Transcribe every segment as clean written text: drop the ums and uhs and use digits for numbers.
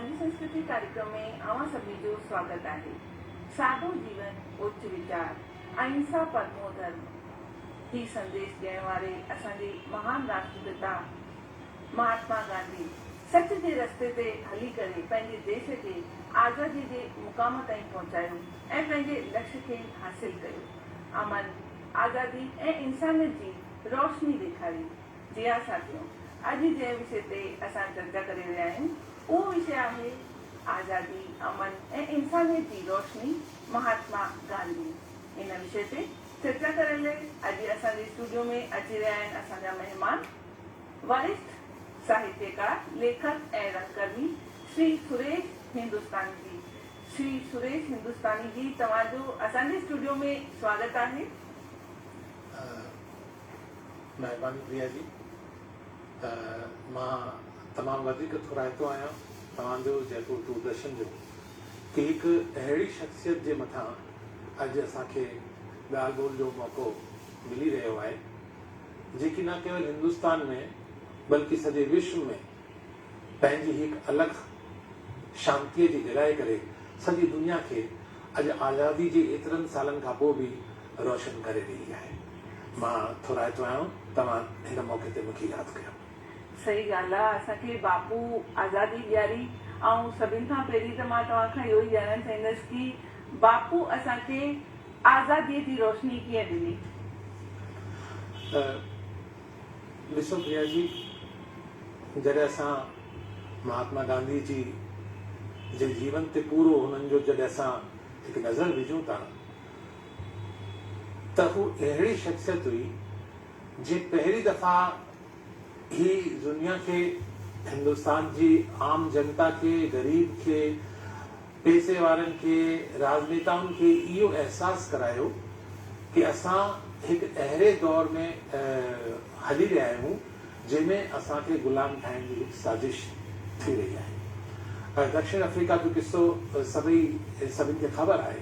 اسان جي سنسڪرتي ڪاريڪرم ۾ اوهان سڀني جو سواگت آهي. سادو جيون، اچ ويچار، اهنسا پرمو ڌرم هي سنديش ڏيڻ واري اسان جي مهان راشٽرپتا مهاتما گانڌي سچ جي رستي تي هلي ڪري پنهنجي ديش کي آزادي جي مقام تائين پهچايو ۽ پنهنجي لڪش کي حاصل ڪيو. امن، آزادي ۽ انسانيت جي روشني ڏيکاري. جي ها ساٿيو، اڄ جنهن وشي تي اسان چرچا ڪري رهيا آهيون، اهو وشي آهي آزادي، امن ۽ انسانيت جي روشني مهاتما گانڌي. ان وشي تي چرچا ڪرڻ لئي اڄ اسان جي اسٽوڊيو ۾ اچي رهيا آهن اسان جا مهمان ورشٺ ساهتيڪار، ليکڪ ۽ رنگڪرمي شري سريش هندستاني جي. شري سريش هندستاني جي توهان جو اسان جي اسٽوڊيو ۾ سواگت آهي. مهرباني پريا جي. مان تمام وڌيڪ ٿورائتو آهيان توهان جو جئپور دوردرشن جو ڪي هڪ اهڙي شخصيت جي مٿان اڄ اسان کي ڳالهه ٻولهه جو موقعو ملي رهيو آهي جيڪي نه ڪيول هندستان ۾ بلڪه سڄي وشو ۾ پنهنجي هڪ الڳ شانتيء جي جڳائي ڪري سڄي دنيا کي اڄ آزادي جي ايترن سالن کان پوء به روشن ڪري رهي آهي. مان ٿورائتو آهيان توهان هن موقعي تي مونکي ياد ڪيو. صحيح ڳالهه آ اسان کي باپو آزادي ڏياري ۽ سڀن کان پهرين ته مان توهان کان اهو ئي ڄاڻڻ چاهيندس ڪي باپو اسان کي آزادي جي روشني ڪيئن ڏني؟ ڏسو پريا جي جڏهن اسان مهاتما گانڌي جي جي جيون تي پورو هنن جو جڏهن اسان هڪ نظر وجهون ٿا ته هو اهڙي شخصيت هئي جنهن پهرين دفعا هي دنيا کي هندستان جي عام جنتا کي غريب کي پئسي وارن کي راجنيتائن کي اهو احساس ڪرايو ڪي اسان هڪ اهڙي دور ۾ هلي رهيا آهيون جنهن ۾ اسان کي غلام ٺاهڻ جي هڪ سازش ٿي رهي آهي. دڪشڻ آفريڪا جو قصو سڀئي سڀن کي خبر آهي.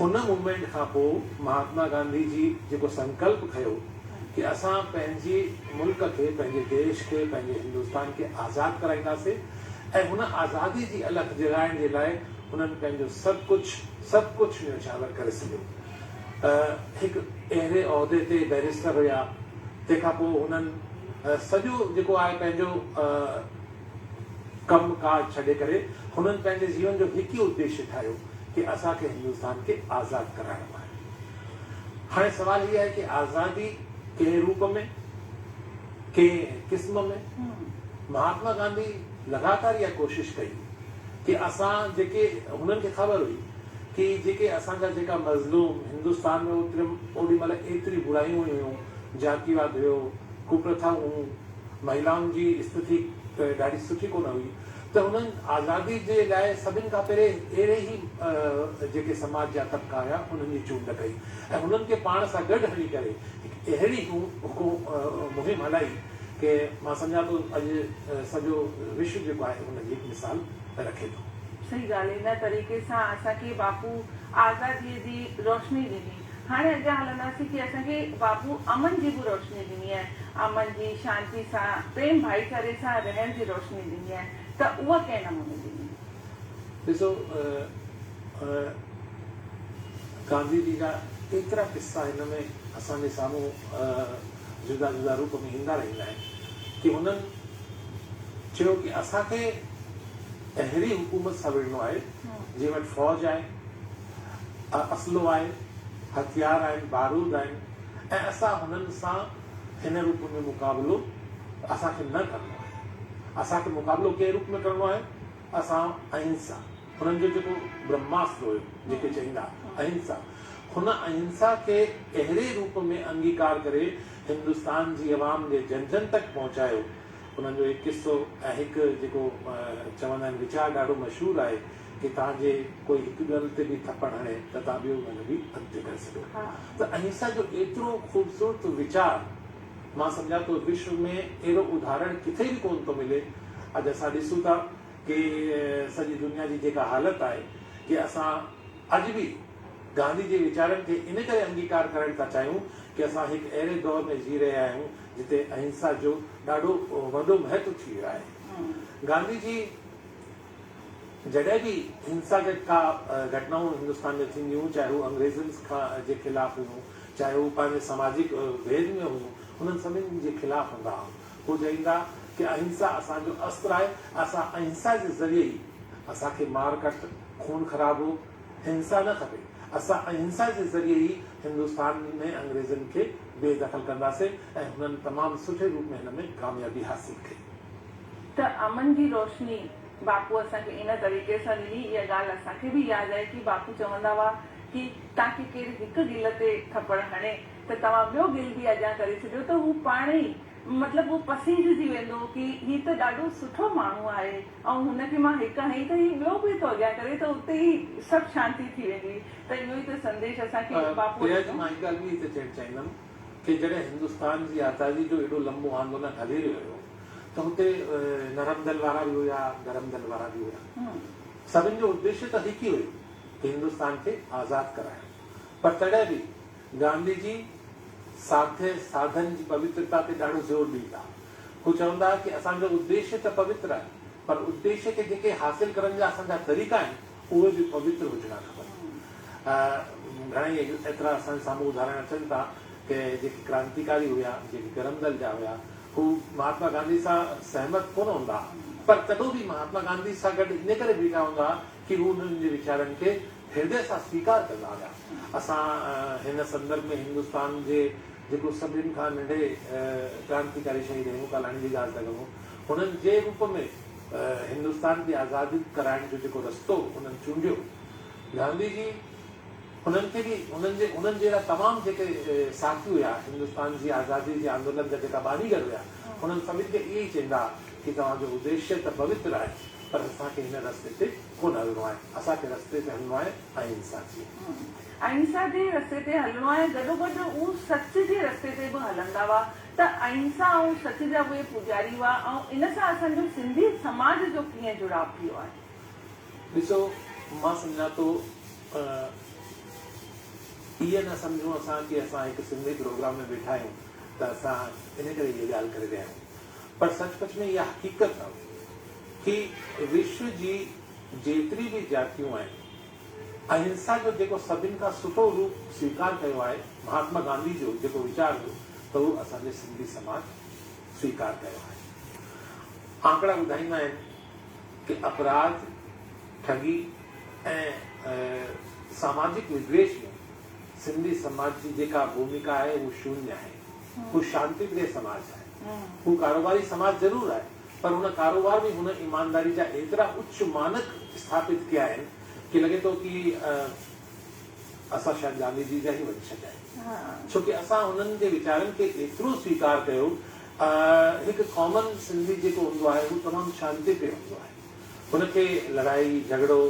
هن موومينٽ کان پوء مهاتما گانڌي جي جيڪو سنڪلپ کنيو ڪي اسان پنهنجي ملڪ کي، پنهنجي ديش کي، پنهنجي هندستان کي آزاد ڪرائينداسين ۽ هن آزادي جي الک جڳائڻ جي لاء هنن پنهنجو سڀ ڪجهه سڀ ڪجهه نيوڇاور ڪري ڇڏيو. هڪ اهڙي عهدي تي بئريسٽر هيا، تنهن کان پوء هنن سڄو جيڪو آهي پنهنجو ڪم ڪاج ڇڏي ڪري هنن پنهنجي جيون جو هڪ ئي اديشيه ٺاهيو ڪي اسان کي هندستان کي آزاد ڪرائڻو آهي. هاڻي سوال هي آهي ڪي آزادي ڪنهن روپ ۾ ڪنهن قسم ۾؟ مهاتما گانڌي لڳاتار اها ڪوشش ڪئي ڪي اسان جيڪي هنن کي خبر هئي ڪي جيڪي اسان جا جيڪا مظلوم هندستان ۾ اوتري اوڏي مهل ايتري برايون هيون جاتيواد هيو ڪپرٿائون هيون مهلائن جي استٿي ڏاڍي سٺي ڪونه هئي ته هنن آزادي جي لاء سڀن کان پهرين اهڙي ئي جيڪي سماج جا طبقا هيا انهن جي چونڊ ڪئي ۽ هنن کي پاڻ سان گڏ هڻي ڪري هڪ اهڙي مهم هلائي ڪي مان سمجهان ٿو اڄ سڄو وشو جيڪو آهي ان جي هڪ مثال رکي ٿو. صحيح ڳالهه ان طريقي سان اسان کي باپو آزادي جي روشني ڏني هاڻي اڳيان هلنداسين ڪي اسان کي باپو امن جي به روشني ڏني آهي امن جي شانتي سان پريم ڀائيچاري سان رهڻ جي روشني ڏني آهي ته اها ڪنهن نموني ڏني؟ ڏسو گانڌي جي جا ايترا قصا هن ۾ اسان جي سامهون جدا جدا روپ ۾ ايندا رهندا آهن ڪي هنن چيو ڪي اسان کي اهڙي حڪومت سان وڙهڻو آهي جنهن وٽ فوج آهي، اسلحو آهي، هٿيار آهن، بارود آهن ۽ اسان هنن سان هن روپ ۾ مقابلو اسان کي نه ڪرڻو آهي. اسان کي مقابلو ڪنهن روپ ۾ ڪرڻو آهي؟ اسان اهنسا، هنن جو جيڪو برهماستر هيو، جيڪي چئيندا اهنسا، هن اهنسا کي اهڙي روپ ۾ انگيڪار ڪري هندستان جي عوام جي جن جن تڪ پهچايو انهن جو هڪ قصو ۽ هڪ جيڪو چوندا آهن ويچار ڏاڍو مشهور آهي ڪي توهان جي ڪوئي هڪ ڳل تي به ٿپڙ هڻي ته توهان ٻيو ڳل به اڳتي ڪري سگهو ته اهنسا جو ايترو خوبصورت ويچار مان سمجهان ٿو وشو ۾ اهڙو اداهرڻ ڪٿي به ڪونه ٿو ملي اڄ اسان ڏسون ٿا ڪي سڄي دنيا جي جيڪا حالت آهي ڪي اسان اڄ به گانڌي جي ويچارن کي ان ڪري انگيڪار ڪرڻ ٿا چاهيون ڪي اسان هڪ اهڙي دور ۾ جي رهيا آهيون جتي اهنسا جو ڏاڍو وڏو مهتو ٿي ويو آهي. گانڌي جي جڏهن به هنسا جا ڪا گهٽنائون هندستان ۾ ٿينديون هيون، چاهي هو انگريزن کان جي خلاف هيون، چاهي هو پنهنجي سماجڪ ڀيد ۾ هيون، انهن سڀني جي خلاف هوندا هئا. هو چئيندا ڪي اهنسا اسان جو استر آهي، اسان اهنسا جي ذريعي ئي اسان کي مار ڪٽ، خون خرابو، هنسا نه کپي، اسان اهنسا جي ذريعي ئي هندستان ۾ انگريزن کي بي دخل ڪنداسين ۽ هنن تمام سٺي روپ ۾ هن ۾ ڪاميابي حاصل ڪئي. ته امن جي روشني باپو اسان کي ان طريقي سان ڏني، اها ڳالهه اسان کي به ياد آهي ڪي باپو چوندا هئا ڪي توهان کي ڪير هڪ ڳل تي ٿپڙ هڻي ته توهان ٻيو ڳل به اڳيان ڪري ڇڏيو ته هو پاڻ ئي مطلب هو پسيججي ويندو ڪي هي ته ڏاڍو سٺو ماڻهو آهي ۽ هن کي مان هڪ هنئي ته هي ٻيو به ٿو اڳيان ڪري ته اتي ئي سڀ شانتي ٿي ويندي ته اهو ئي ته سنديش اسان کي باپوء پريا جي ڏنو. مان هڪ ڳالهه ٻي هتي چئڻ چاهيندم ڪي جڏهن هندستان جي آزادي جو ايڏو لمبو آندولن هلي رهيو هيو ته هتي نرم دل وارا به هيا گرم دل وارا به هيا سڀن جو اديشيه ته هڪ ئي هيو ڪي هندستان کي آزاد ڪرائڻ پر تڏهن به گانڌي جي ساڌي ساڌن جي پوترتا تي ڏاڍو زور ڏيندا. هو چوندا ها ڪي اسان جو اديشيه ته پوتر آهي پر اديشيه کي جيڪي حاصل ڪرڻ جا اسان جا طريقا آهن اهي به پوتر هجڻا کپن. گهڻائي ايترا اسان جي سامهون اداهرڻ اچن ٿا ڪي جيڪي ڪرانتيڪاري هيا، جيڪي گرم دل جا هيا، هو مهاتما گانڌي سان سهمت ڪونه هوندا ها پر تڏهن به مهاتما گانڌي سان گڏ ان ڪري بيٺا هوندا ها ڪي هو انهن جي ويچارن کي هردي سان سويڪار ڪندا هيا. اسان هن سندرڀ ۾ هندستان جي جيڪو سڀن کان ننڍي ڪرانتيڪاري شهيد هيمون ڪالاڻي جي ڳالهه ٿا ڪرون، هنن جي روپ ۾ هندستان کي آزادي ڪرائڻ جو جيڪو رستو هنن چونڊيو، گانڌي جي هنن کي به هنن جي هنن جهڙا تمام جيڪي ساٿي هيا، هندستان جي آزادي جي آندولن جا جيڪا بانيگر هيا، هنن سڀن کي اهي ئي چئيندا ڪي توهان جو اديشيه ته پوتر آهي پر اسان کي هن رستي تي ڪونه هلڻو آهي، اسان کي رستي تي هلڻو آهي اهنسا جي. اهنسا جي رستي تي هلڻو آهي گڏوگڏ هو سچ جي رستي تي به هلندا هئا ته اهنسا ۽ سچ جا اهي پوڄاري هئا ۽ ان سان اسان جو سنڌي سماج جو ڪيئن جڙاء ٿيو آهي. ڏسو مان سمجهان ٿو ائين نه سمجهون اسان ڪي اسان هڪ سنڌي پروگرام ۾ ويٺا آهيون ته اسان ان ڪري اها ڳالهه ڪري رهيا آهيون پر سچ پچ ۾ اها حقيقت آهي ڪي وشو جي جيتري به جاتيون آهن، اهنسا جو جيڪو سڀن کان سٺو روپ سويڪار ڪيو آهي، مهاتما گانڌي جو جيڪو ويچار هيو ته اهو اسان جي سنڌي سماج سويڪار ڪيو آهي. آنڪڙا ٻڌائيندا آهن ڪي اپراڌ، ٺڳي ۽ ساماجڪ ودويش ۾ سنڌي سماج جي جيڪا ڀوميڪا آهي اهو شونيه آهي. هو شانتي پريه سماج آهي. هو ڪاروباري سماج ضرور آهي پر ان ڪاروبار ۾ هن ايمانداري جا ايترا اچ مانڪ اسٿاپت ڪيا آهن ڪي لڳي ٿو ڪي اسان شايد گانڌي جي جا ئي ونشج آهيون ڇو ڪي اسان هنن جي ويچارن کي ايترو سويڪار ڪيو. هڪ ڪامن سنڌي جيڪو هوندو آهي هو تمام شانتي پريه هوندو آهي. هن کي لڙائي جهڳڙو،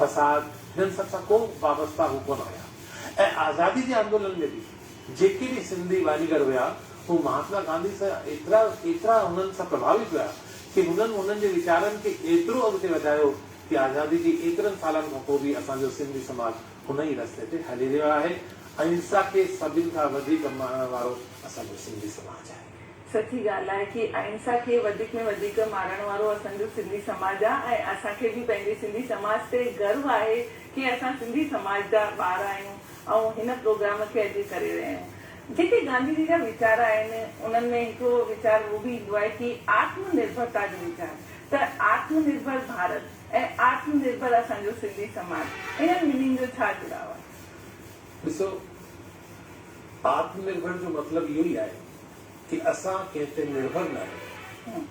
فساد هنن سڀ سان ڪو وابسته هو ڪونه هيا ۽ آزادي جي آندولن ۾ به جيڪي به سنڌي بانيگر هيا، هو مهاتما گانڌي سان ايترا ايترا هنن سان پرڀاوت هيا ڪي هنن هنن جي ويچارن کي ايترو اڳتي وڌايو ڪي آزادي جي ايترن سالن کان پوء به اسان جو سنڌي سماج هن ئي رستي تي هلي رهيو آهي. اهنسا کي سڀن کان وڌيڪ مارڻ وارو اسان جو سنڌي سماج آهي. سچي ڳالهه آهي ڪي اهنسا کي وڌيڪ ۾ وڌيڪ مارڻ وارو اسان جو سنڌي سماج آهي ۽ اسان کي به پنهنجي سنڌي سماج تي گرو آهي ڪي اسان سنڌي سماج جا ٻار آهيون. ۽ هن پروگرام کي اڄ ڪري رهيا آهيون. جيڪي گانڌي جي جا ويچار آهن انهن ۾ هڪڙو ويچار اهو به ايندو آهي ڪي آتم نرڀرتا جو ويچار ته آتم نرڀر ڀارت ۽ آتم نرڀر اسان جو سنڌي سماج انهن ٻنهين جو ڇا جڙاء آهي؟ ڏسو آتم نرڀر جو مطلب اهو ئي آهي ڪي اسان ڪنهن تي نرڀر نه آهيون.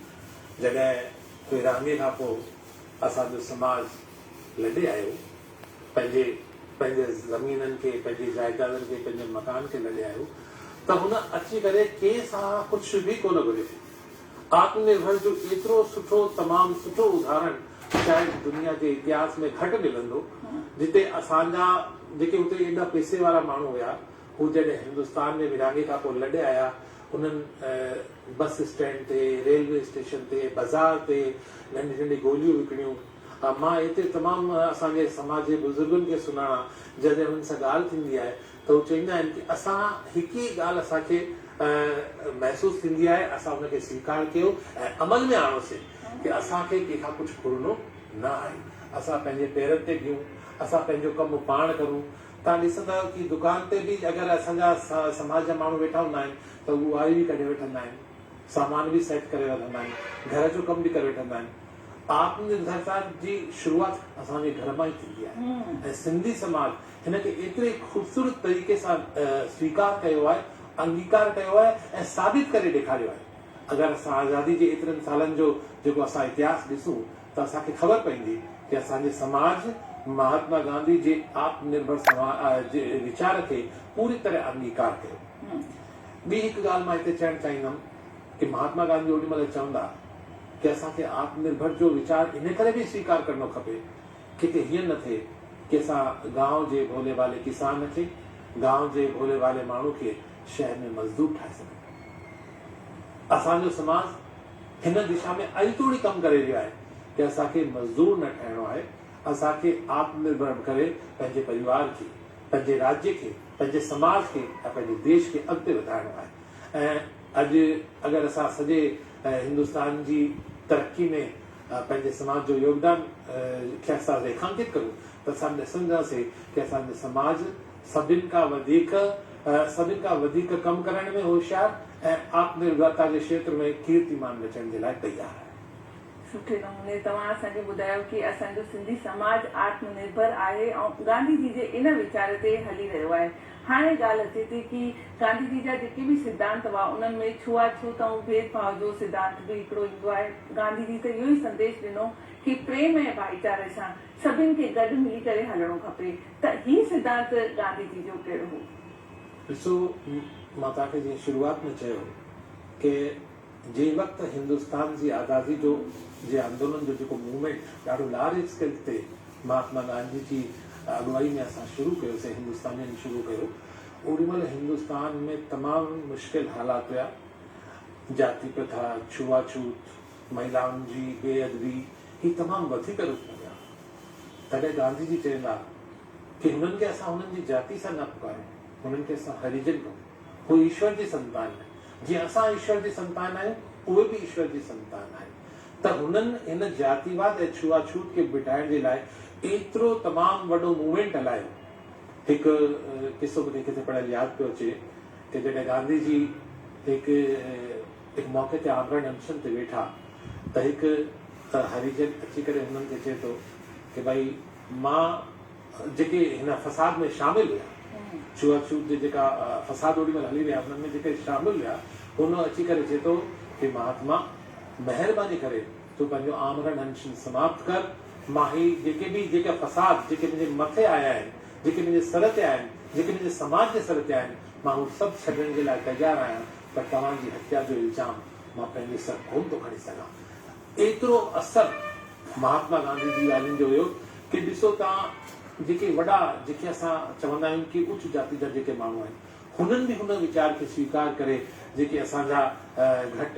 جڏهن ورهاڱي کان پوء اسان جو سماج لڏي آيو پنهنجي پنهنجي زمينن کي، پنهنجي جائدادن کي، پنهنجي مڪان کي لڏي آيو ته هن اچي ڪري ڪنهن سان ڪجهه به ڪونه گهريو. آتم نرڀر جو ايترو سٺو تمام سٺو اداهرڻ شايد دنيا جي اتهاس ۾ گهٽ ملندو جتي اسان جا جيڪي اتي ايڏا پئسي وارا ماڻهو هيا هو جڏهن هندستان ۾ ورهاڱي کان پوء لڏي آيا انهن بس اسٽينڊ تي، ريلوي اسٽيشن تي، بازار تي ننڍي ننڍي گوليون وڪڻيون. مان هتي تمام اسان جي سماج جي بزرگن کي سڃاڻان جڏهن انهن سان ڳالهه ٿيندي آهي ته هو چئيندا آهن ڪي اسان هڪ ئي ڳالهه اسان کي محسوس ٿيندي آهي اسان ان کي سويڪار ڪيو ۽ عمل ۾ آڻوسين ڪي اسان کي ڪنهن کان ڪجهه گهرڻو نه آهي اسان پنهنجي پيرن تي بيهون، اسان پنهنجو ڪم پاڻ ڪرون. توهان ڏسندؤ ڪي دڪان تي به اگر اسان جا سماج جا ماڻهو ويٺا هوندا آهن ته هو ٻهاري به ڪڍي وٺندا آهن، سامان به سيٽ ڪري وٺندا آهن، گهر جو ڪم به ڪري وٺندا آهن. آتم نرڀرتا جي شروعات اسان جي گهر مان ئي ٿيندي آهي ۽ سنڌي سماج هن کي ايتري خوبصورت طريقي سان سويڪار ڪيو آهي، انگيڪار ڪيو آهي ۽ ثابت ڪري ڏيکاريو آهي. اگر اسان آزادي جي ايترن سالن جو جيڪو اسان اتهاس ڏسون ته اسان کي خبر پوندي ڪي اسان جي سماج مهاتما گانڌي جي آتم نرڀر جي ويچار کي پوري طرح انگيڪار ڪيو. ٻي هڪ ڳالهه مان هتي چئڻ چاهيندم ڪي مهاتما گانڌي اوڏي مهل چوندا ڪي اسان کي آتم نرڀر جو ويچار ان ڪري به سويڪار ڪرڻو کپي ڪٿي هيئن نه ٿئي ڪي اسان گانء جي ڀولي ڀالي ڪسان کي، گانء جي ڀولي ڀالي ماڻهو کي شهر ۾ مزدور ٺاهي سگهون. اسان جو سماج هن دشا ۾ اڄ توڙي ڪم ڪري رهيو آهي ڪي اسان کي مزدور نه ٺاهڻو آهي، اسان کي آتم نرڀر ڪري پنهنجي پريوار کي، پنهنجي راجيه کي، پنهنجي سماج کي ۽ پنهنجي ديش کي اڳتي وڌائڻو آهي ۽ اڄ اگر اسان سڄي هندستان جي ترقي ۾ پنهنجي سماج جو يوگدان کي اسان ريکانڪت ڪريون ته اسان ڏسنداسين ڪي اسان جو سماج سڀن کان وڌيڪ سڀن کان وڌيڪ ڪم ڪرڻ ۾ هوشيار ۽ آتم نرڀرتا جي کيتر ۾ ڪيرتيمان رچڻ جي لاء تيار آهي. سٺي نموني توهان اسان کي ٻڌايو ڪي اسان جو سنڌي سماج آتم نرڀر آهي ۽ گانڌي جي جي ان ويچار تي هلي رهيو آهي. هاڻي ڳالهه اچي ٿي ڪي گانڌي جي جا جيڪي به سڌانت هئا انهن ۾ ڇوها ڇوت ۽ ڀيد ڀاء جو سڌانت به هڪڙو ايندو آهي. گانڌي جي ته اهو ئي سنديش ڏنو ڪي پريم ۽ ڀائيچاري سان سڀن کي گڏ ملي ڪري هلڻو کپي ته هي سڌانت گانڌي جي جو ڪهڙو هو؟ ڏسو مان توهان کي جيئن شروعات ۾ چيو ڪي جنهن وقت هندستان جي آزادي جو جي آندولن جو جيڪو موومينٽ ڏاڍو لارج اسڪيل تي مهاتما گانڌي جي اڳواڻي ۾ اسان شروع ڪيوسين، هندستانين شروع ڪيو، اوڏي مهل هندستان ۾ تمام مشڪل حالات هيا، جاتي پرٿا، ڇوها ڇوت، مهلائن جي بي ادبي هي تمام وڌيڪ روپ ۾ هيا. تڏهن گانڌي جي چوندا ڪي هنن کي اسان هنن جي جاتي سان نه پڪاريون، هنن کي اسان هريجن ڪيون، هو ايشور جي سنتان آهن، جيئن اسان ايشور جي سنتان آهيون، اهي به ايشور جي سنتان آهن. ته هنن هن جاتيواد ۽ ڇوها ڇوت کي مٽائڻ جي لاء ايترو تمام وڏو موومينٽ هلايو. هڪ قصو مون کي ڪٿي پڙهيل ياد پيو اچي ته جڏهن گانڌي جي هڪ هڪ موقعي تي آمرڻ انشن تي ويٺا ته هڪ هريجن اچي ڪري هنن کي چئي ٿو ڪي ڀائي مان جيڪي هن فساد ۾ شامل هيا، ڇوها ڇوت جي جيڪا فساد اوڏي مهل هلي رهيا انهن ۾ جيڪي شامل هيا هن اچي ڪري چئي ٿو ڪي مهاتما مهرباني ڪري تون پنهنجو آمرڻ انشن سماپت ڪر، مان هي جيڪي به جيڪا فساد جيڪي منهنجي مٿي آيا آهن، جيڪي منهنجي سر تي آيا آهن، جيڪي منهنجي سماج جي سر تي آيا آهن، مان هو سڀ ڇڏڻ جي لاء تيار آهيان، پر توهان جي هتيا جو الزام مان پنهنجي سر ڪونه ٿو کڻي سگهان. ايترو اثر مهاتما گانڌي جي ڳالهين جو هيو ڪي ڏسو توهان جيڪي وڏا جيڪي اسان چوندا آهيون ڪي اچ جاتي جا جيڪي ماڻهو آهن، هنن به هن ويچار کي سويڪار ڪري جيڪي اسان جا گهٽ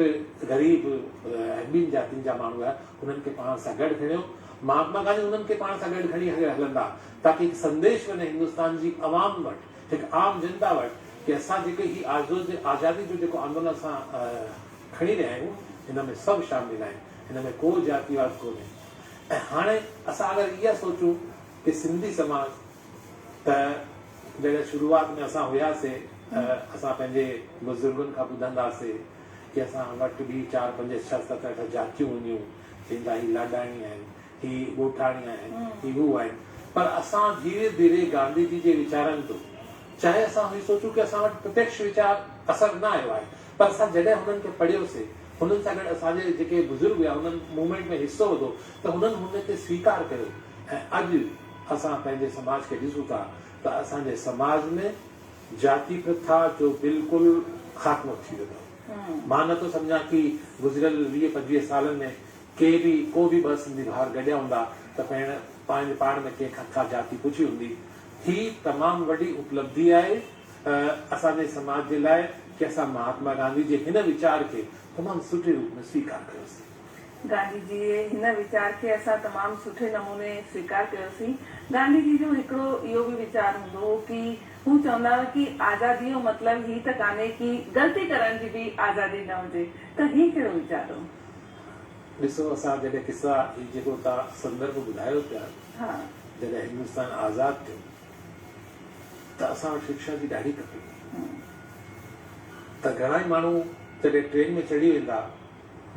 غريب ۽ ٻين جاتين جا ماڻهو هيا هنن کي پاڻ سان گڏ کڻيو. مهاتما گانڌي هنن کي پاڻ سان گڏ کڻي هلندا تاڪه هڪ سنديش وڃي هندستان جي عوام وٽ هڪ عام جنتا وٽ ڪي اسان جيڪي هي آزادي جو جيڪو آندولن اسان کڻي رهيا آهيون هن ۾ سڀ شامل آهن هن ۾ ڪو جاتيواد ڪونهي ۽ هاڻي اسان اگر اها سوچون ڪي سنڌي سماج ته جڏهن شروعات ۾ اسان هياسي ته اسان پنهنجي بزرگن کان ٻڌنداسي ڪي اسان وٽ به چار پنج ڇهه ست اٺ جاتيون هونديون چئيندا هي لاڏاڻي آهن هي ڳوٺاڻي آهن هي هو آهن پر اسان ڌيري ڌيري گانڌي جي جي ويچارن تو چاهي اسان هي سوچون ڪي اسان وٽ پرتيڪش ويچار اثر نه آيو آهي پر اسان جڏهن هنن کي پڙهيوسي هنن سان گڏ اسان جي جيڪي بزرگ هيا هنن موومينٽ ۾ حصو وڌو ته هنن هن کي سويڪار ڪيو ۽ اڄ اسان پنهنجي سماج کي ڏسون ٿا ته اسان جي سماج ۾ جاتي پرٿا جو بلڪل خاتمو ٿي ويو اٿو. مان نه ٿو سمجهان ڪي گذريل 20 25 سالن ۾ ڪي به ڪو به ٻه سنڌي ڀائر گڏيا هوندا ته پهڻ پنهنجي پاڻ ۾ ڪنهن کان ڪا جاتي پڇي هوندي. هي تمام وڏي اپلبڌي آهي اسان جي سماج جي لاء ڪي اسان مهاتما گانڌي جي هن ويچار کي تمام سٺي روپ ۾ سويڪار ڪيوسين. گانڌي جي جي هن ويچار کي اسان تمام سٺي نموني سويڪار ڪيوسين. گانڌي جي جو هڪڙو اهو به ويچار هوندو هو ڪي هو چوندا هئا ڪي آزادي جو مطلب هي ته ڪانهي ڪي غلطي ڪرڻ جي به آزادي نه هجي ته هي ڪهڙو ويچار هو؟ ڏسو اسان جڏهن قصا هي جيڪو توهان سندرڀ ٻڌايو پيا جڏهن هندستان آزاد ٿيو ته اسان وٽ شڪشا جي ڏاڍي ڪمي هئي ته گهڻا ئي ماڻهو جڏهن ٽرين ۾ چڙهي ويندا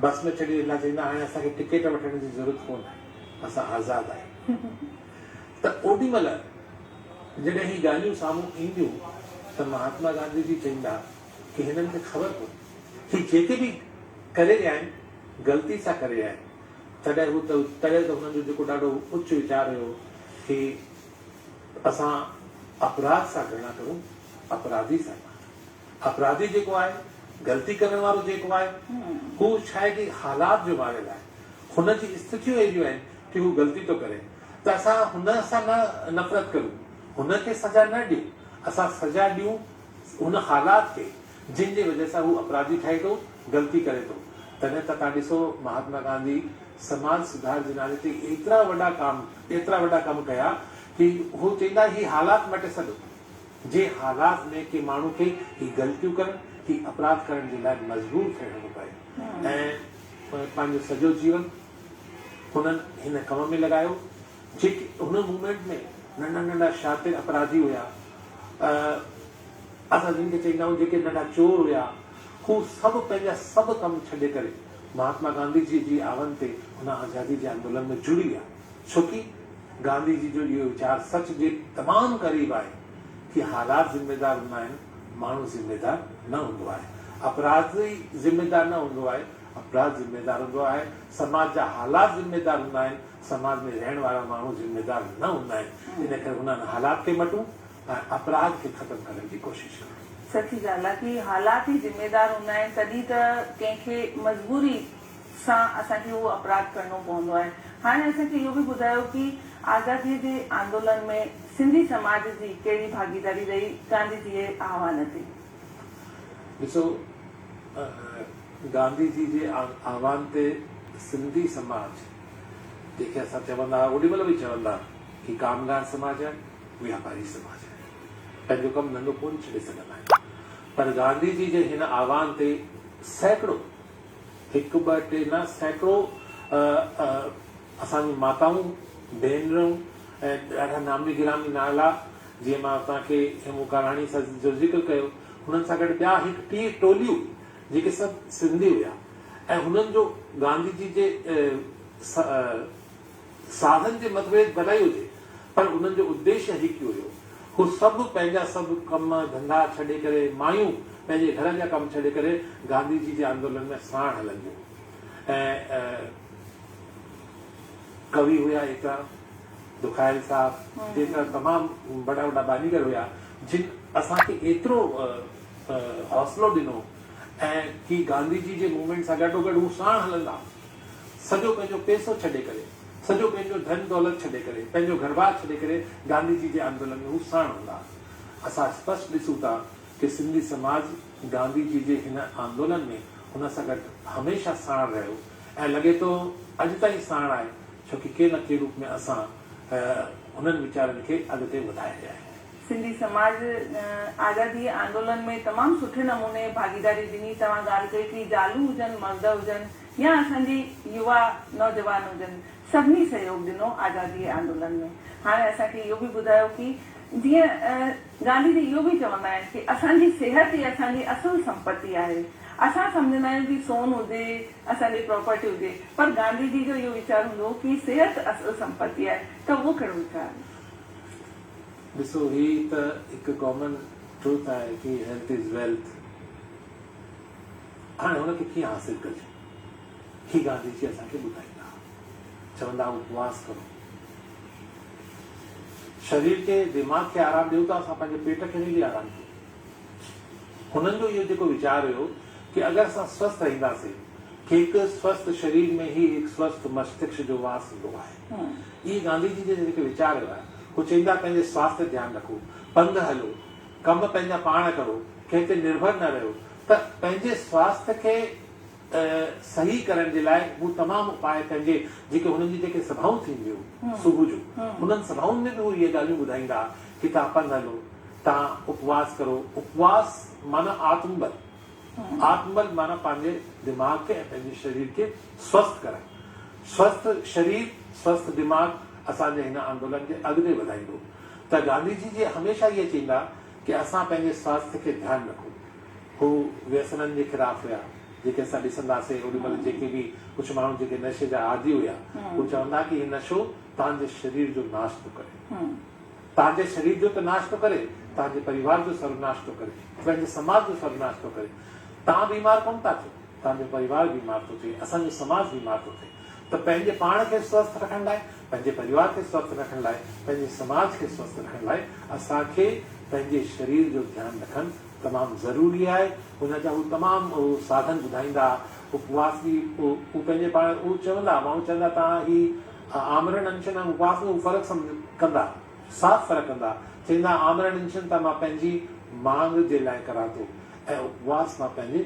بس ۾ چڙهي ويندا چئيندا هاڻي اسان کي ٽڪيٽ وٺڻ جي ضرورت ڪونه آهي اسان آزاد آهيون ته اوڏي مهل جڏهن هي ڳالهيون سامهون اينديون ته مهاتما گانڌي جي چئيندا ڪي هنن کي خبر ڪونهي هي جيڪي به ڪري رهيا آهن غلطي سان ڪري رهيا آهن تڏهن هو ته تڏهن ته هنن جو جيڪو ڏاڍو اچ ويچار هيو ڪي اسان اپراڌ سان گهرڻا ڪرون اپراڌي سان نه. اپراڌي جيڪو آهي، غلطي ڪرڻ وارو جيڪو آهي، هو ڇا آهي ڪي حالات جو ماريل آهي. هن جي اسٿتيون اهڙيون آهن ڪي هو غلطي ٿو ڪري ته اسان هن سان نه نفرت ڪريون، هن کي سزا نه ڏيون، اسان سزا ڏيون هن حالات کي جن جي وجه سان هو اپراڌي ٺهي ٿو، غلطي ڪري ٿو. تڏهن ته توهان ڏسو مهاتما گانڌي سماج سڌار جي نالي تي ايترا وڏا ڪام ايترا وڏا ڪم ڪيا ڪي هو چئيندا هي حالات مٽي سڏو. جنهن حالات ۾ ڪي ماڻهو کي هي غلطيون ڪرڻ، هي اپراڌ ڪرڻ جي لاء مجبور ٿيڻو ٿو پئي ۽ پنهنجو سڄو جيون هنن هن ڪم ۾ لڳايو. جيڪي هن موومينٽ ۾ ننڍا ننڍا شاطر اپراڌي هيا، اسان جن کي چئيندا آهيون جيڪي ننڍا چور هيا، هو سڀ پنهنجا سڀ ڪم ڇڏي ڪري مهاتما گانڌي جي جي آهن تي هن آزادي جي آندولن ۾ جڙي ويا. ڇو ڪي گانڌي جي جو اهو ويچار سچ جي تمام قريب آهي ڪي حالات ذميدار هوندا آهن، ماڻهو ذميدار نه هوندو آهي. اپراڌي ذميدار نه هوندو آهي، اپراڌ ذميدار هوندو آهي، سماج جا حالات ذميدار هوندا آهن، سماج ۾ رهڻ وارا ماڻهو ذميدار نه هوندا آهن. ان ڪري انهن حالات کي مٽون ۽ اپراڌ کي ختم ڪرڻ جي ڪوشش ڪريون. سچي ڳالهه آهي ڪي حالات ئي ذميدار هوندا آهن تڏهن ته ڪنهن کي مجبوري سان اسان کي اهو اپراڌ ڪرڻو پوندو آهي. هاڻي اسان کي اهو به ٻڌايو ڪي آزادي جي آندولن ۾ سنڌي سماج جي ڪهڙي ڀاڳيداري رهي گانڌي جي جي آهوان تي؟ ڏسو گانڌي جي جي آهوان تي سنڌي سماج جنهن کي اسان چوندا هئا اوڏي مهل به چوندا هي ڪامگار سماج آهي وياپاري سماج آهي پنهنجو ڪم ڌنڌو ڪونه ڇڏي سگهندا آهن پر گانڌي جي جي هن آهوان تي سيڪڙو هڪ ٻه ٽي نه سيڪڙو اسان جون ماتائون ڀينرون ۽ ڏاڍا نامي گرامي نالا جيئن مان توهان کي هيمون ڪالاڻي سان جو ذڪر ڪيو هنن سان گڏ ٻيا هڪ ٽي ٽوليون جيڪي سڀ سنڌي هيا ۽ هنن جو گانڌي جي جي ساڌن جي متڀيد ڀلائي هجي پر انهن جو اديشيه هڪ ئي هيو. هو سڀ پنهنجا سڀ ڪم ڌنڌا ڇڏي ڪري، مايون پنهنجي گهرن جا ڪم ڇڏي ڪري گانڌي جي جي آندولن ۾ ساڻ هلنديون ۽ ڪوي هيا ايترا دکايل صاحب جيترا تمام وڏا وڏا بانيگر هيا جن اسان کي ايترو حوصلو ڏنو ۽ ڪي گانڌي جي جي موومينٽ سان گڏوگڏ هو ساڻ هلندا. سڄو پنهنجو پئسو ڇڏي ڪري، سڄو پنهنجو ڌن دولت ڇڏي ڪري، پنهنجو گهر بار ڇڏي ڪري گانڌي جي جي آندولن ۾ هو ساڻ هوندا. اسان اسپشٽ ڏسون ٿا ڪي سنڌي سماج گانڌي جي جي هن آندولن ۾ هن سان گڏ هميشه ساڻ رهيو ۽ لڳي ٿو اڄ تائين ساڻ آهي ڇو ڪي ڪي نه ڪي روپ ۾ اسان هنن ويچارن کي اڳتي وڌائي رهيا آهيون. سنڌي سماج آزادي آندولن ۾ تمام سٺي نموني ڀاڳيداري ڏني. توهان ڳالهه ڪئي ڪي زالون هجن مرد هجن يا اسان جي يوا نوجوان هجن سڀني سهيوڳ ڏنو آزادي آندولن ۾ هاڻي اسان کي اهو به ٻڌايو ڪي جيئن گانڌي جي اهو به چوندا آهن ڪي اسان جي صحت ئي اسان جي اصل سمپتي آهي اسان سمجهندا آهيون ڪي سون هجي اسان جي پراپرٽي هجي پر گانڌي جي جو اهو ويچار هوندو هو ڪي صحت اصل سمپتي آهي ته اهو ڪهڙو ويچار آهي. ڏسو هي ته هڪ ڪامن ٽروٿ آهي ڪي هيلٿ از ويلٿ. هاڻي هن کي ڪيئن حاصل ڪجي؟ هي گانڌي جي اسان کي ٻڌائيندا ها. چوندا ها اپواس ڪرو. شرير کي، دماغ کي آرام ڏيون ٿا، اسان پنهنجي پيٽ کي به آرام ڏيون. هنن جو اهو جيڪو ويچار هيو ڪي اگر اسان سوسٿ رهنداسين ڪي هڪ سوسٿ شرير ۾ ئي هڪ سوسٿ مستشڪ جو واس هوندو آهي. اهي گانڌي جي جا جيڪي ويچار هيا، هو چئيندا پنهنجي سواسٿ تي ڌيان رکو، پنڌ هلو، ڪم پنهنجا پاڻ ڪرو، ڪنهن تي نرڀر نه رهيو ته پنهنجي سواسٿ کي صحيح ڪرڻ جي لاء هو تمام اپاء پنهنجي جيڪي هنن جي جيڪي سڀائون ٿينديون صبح جو انهن سڀائن ۾ به هو اهي ڳالهيون ٻڌائيندا ڪي توهان پنڌ هلو، توهان اپواس ڪرو، اپواس معنيٰ آتم بل، آتم بل معنيٰ پنهنجي دماغ کي ۽ پنهنجي شرير کي سوسٿ ڪرڻ. سوسٿ شرير، سوسٿ دماغ اسان جي هن آندولن کي اڳتي وڌائيندو. ته گانڌي جي جي هميشه اهي چئيندا ڪي اسان پنهنجي سواسٿ کي ڌيان رکون. هو ويسنن جي خلاف هيا. جيڪي اسان ڏسنداسين اوڏي مهل جيڪي به ڪجهه ماڻهو جيڪي نشي جا عادي هيا هو چوندا ڪي هي نشو توهان جي شرير جو ناش ٿو ڪري. توهان جي شرير جو ته ناش ٿو ڪري، توهان جي پريوار جو سروناش ٿو ڪري، پنهنجي سماج جو سروناش ٿو ڪري. توهان بيمار ڪونه ٿا ٿيو، توهان جو پريوار بيمار ٿو ٿئي، اسان جو سماج بيمار ٿو ٿئي. ته پنهنجي پاڻ کي سوسٿ رکڻ لاء، پنهنجي پريوار کي سوسٿ رکڻ لاء، پنهنجي سماج کي سوسٿ رکڻ لاء اسان کي پنهنجي شرير جو ڌيان رکڻ تمام ضروري آهي. ان جا هو تمام ساڌن ٻڌائيندا، اپواس به هو پنهنجي پاڻ هو چوندا، ماڻهو چوندا توهان هي آمرڻ انشن ۽ اپواس ۾ هو فرق سمجهه ڪندا، صاف فرق ڪندا، چئيندا آمرڻ انشن ته مان پنهنجي مانگ جي لاء ڪران ٿو ۽ اپواس مان پنهنجي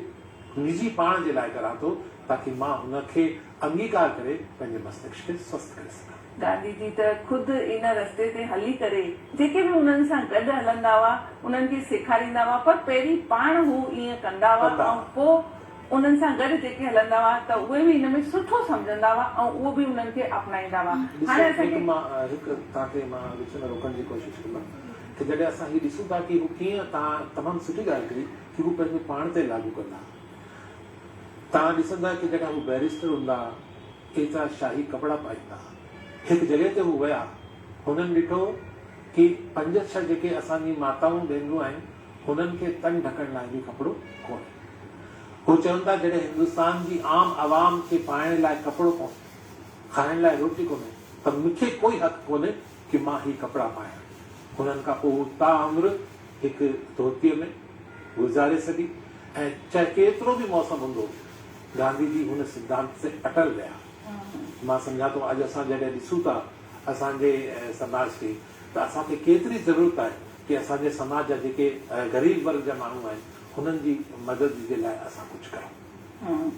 نجي پاڻ جي لاء ڪران ٿو تاڪي مان هن کي انگيڪار ڪري پنهنجي مستشڪ کي سوسٿ ڪري سگهان. گانڌي جي ته خود ان رستي تي هلي ڪري جيڪي به انهن سان گڏ هلندا هئا انهن کي سيکاريندا هئا پر پهرين پاڻ هو ائين ڪندا هئا ۽ پوء انهن سان گڏ جيڪي هلندا هئا ته اهي به ان ۾ سٺو سمجهندا هئا ۽ اهو به انهن کي اپنائيندا هئا. ڏسو هاڻي اسان هڪ کي. مان هڪ توهان کي مان وچ ۾ روڪڻ جي ڪوشش ڪندم ته جڏهن اسان هي ڏسون ٿا ڪي هو ڪيئن توهان تمام سٺي ڳالهه ڪئي ڪي هو پنهنجو پاڻ تي لاڳو ڪندا توهان ڏسندا ڪي جڏهن هو بئريسٽر هوندا ايترا شاهي ڪپڙا پائيندا هڪ جڳهه تي هو ويا هنن ڏٺو ڪي پنج ڇهه جيڪي اسان جي ماتائون ڀينرون آهن هنن کي تن ڍڪڻ لاء به ڪپڙو ڪونهي. هو چون ٿا جڏهن هندستان جي عام عوام کي پائڻ لاء ڪپڙو ڪونهي، کائڻ لاء روٽي ڪونهي ته مون کي ڪوئي حق ڪونهي ڪي مان هي ڪپڙا پايان. هنن کان پوء هو تاعمر هڪ ڌوتيء ۾ گذاري سگهي ۽ چاهي ڪيترو به موسم هوندو گانڌي جي هن سڌانت تي اٽل رهيا. مان سمجهان ٿو اڄ اسان جڏهن ڏسون ٿا اسان جي سماج کي ته اسان کي ڪيتري ضرورت آهي ڪي اسان جي سماج جا جيڪي غريب ورگ جا ماڻهو آهن هنن جي مدد جي لاء اسان ڪجهه ڪرون.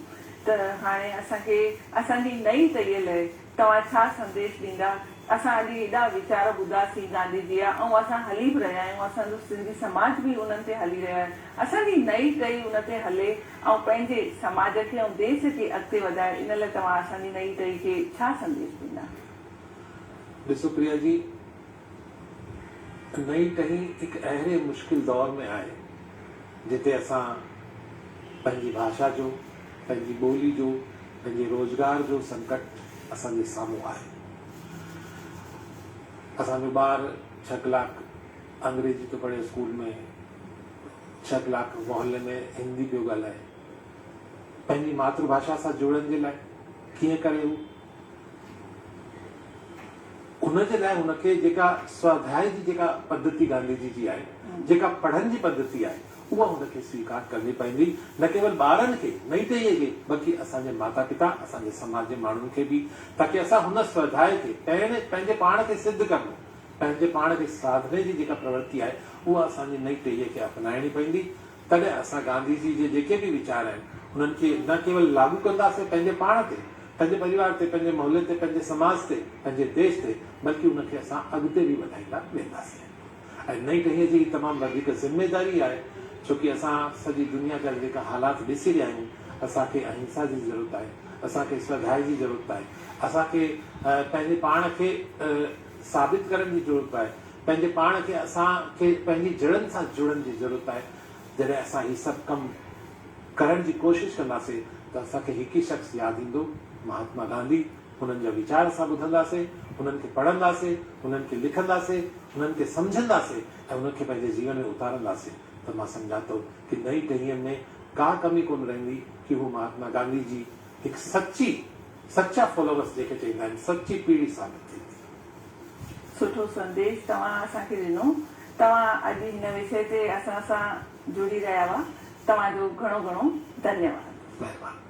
ته هاڻي اسان کي اسان جي نئين ٽهيء لئه توهان ڇا سنديش ڏيندا؟ اسان اڄ هيڏا ويچار ٻڌاسين گانڌي جي جا ۽ اسان هلي به رهيا آهيون اسان جو سنڌي سماج به انهن تي هلي رهيو آهي اسان جي نئين ٽهي ان تي هلي ۽ پنهنجي سماج کي ۽ ديش کي اڳتي وڌائي ان لئه توهان اسان جي نئين ٽهي کي ڇا سنديش ڏيندا؟ ڏسو پريا جي، نئين ٽهي هڪ اهڙي مشڪل دور ۾ آهي، جتي اسان پنهنجي ڀاشا جو، پنهنجي ٻولي جو، پنهنجي روزگار جو سنڪٽ اسان جي سامهون آهي. اسان جو ٻار ڇهه ڪلاڪ انگريزي ٿو پڙهي اسڪول ۾، ڇهه ڪلاڪ محلي ۾ هندي پيو ڳالهائي. پنهنجي ماتر ڀاشا سان جڙڻ جي لاء ڪيئن ڪري هو؟ ان جي لاء هن کي جيڪا سواڌياء جي جيڪا پڌتي گانڌي جي جي آهي، جيڪا پڙهڻ جي پڌتي آهي، اها هن کي سويڪار ڪرڻي پوندي، نه ڪيول ٻارن کي، نئين ٽهيء کي، بلڪه اسان جي ماتا پتا، اسان جي سماج جي ماڻهن کي به، تاڪه اسان هن سواڌياء کي پهرين پنهنجي پاڻ کي سڌ ڪرڻو، پنهنجي پاڻ کي ساڌني جي جيڪا پرورتي آهي، اها اسان جي نئين ٽهيء کي اپنائڻي پوندي. تڏهن اسان گانڌي جي جي جيڪي به ويچار آهن، انهن کي نه ڪيول لاڳو ڪنداسين پنهنجي پاڻ تي، پنهنجي پريوار تي، پنهنجي محلي تي، پنهنجي سماج تي، پنهنجي ديش تي، بلڪه ان کي اسان اڳتي به وڌائيندا وينداسين. ۽ نئين ٽهيء جي هي تمام وڌيڪ ذميداري آهي، ڇو ڪي اسان سڄي دنيا جا جيڪا حالات ڏسي رهيا آهيون، اسان کي اهنسا جي ضرورت آهي، اسان کي سوڌائي جي ضرورت آهي، اسان کي پنهنجي پاڻ کي ثابت ڪرڻ جي ضرورت آهي، پنهنجي پاڻ کي اسان کي پنهنجي جڙن سان جڙڻ جي ضرورت آهي. جڏهن اسان هي سڀ ڪم ڪرڻ جي ڪوشش ڪنداسين ته اسان کي هڪ ئي شخص ياد ايندو، مهاتما گانڌي. هنن جا ويچار اسان ٻڌنداسين، هنن کي پڙهنداسين، هنن کي لکنداسين، هنن کي سمجهنداسين ۽ انهن کي پنهنجي جيون ۾ اتارنداسين ته مان سمجهان ٿو ڪي نئين ٽهيء ۾ ڪا ڪمي ڪونه رهندي ڪي هو مهاتما گانڌي جي هڪ سچي، سچا فالوورس جنهن کي چئيندا آهن، سچي پيڙهي ثابت ٿيندي. سٺو سنديش توهان اسان کي ڏنو. توهان اڄ هن وشي تي اسان سان جڙي رهيا هئا. توهان جو گهڻو گهڻو ڌنيواد. مهرباني.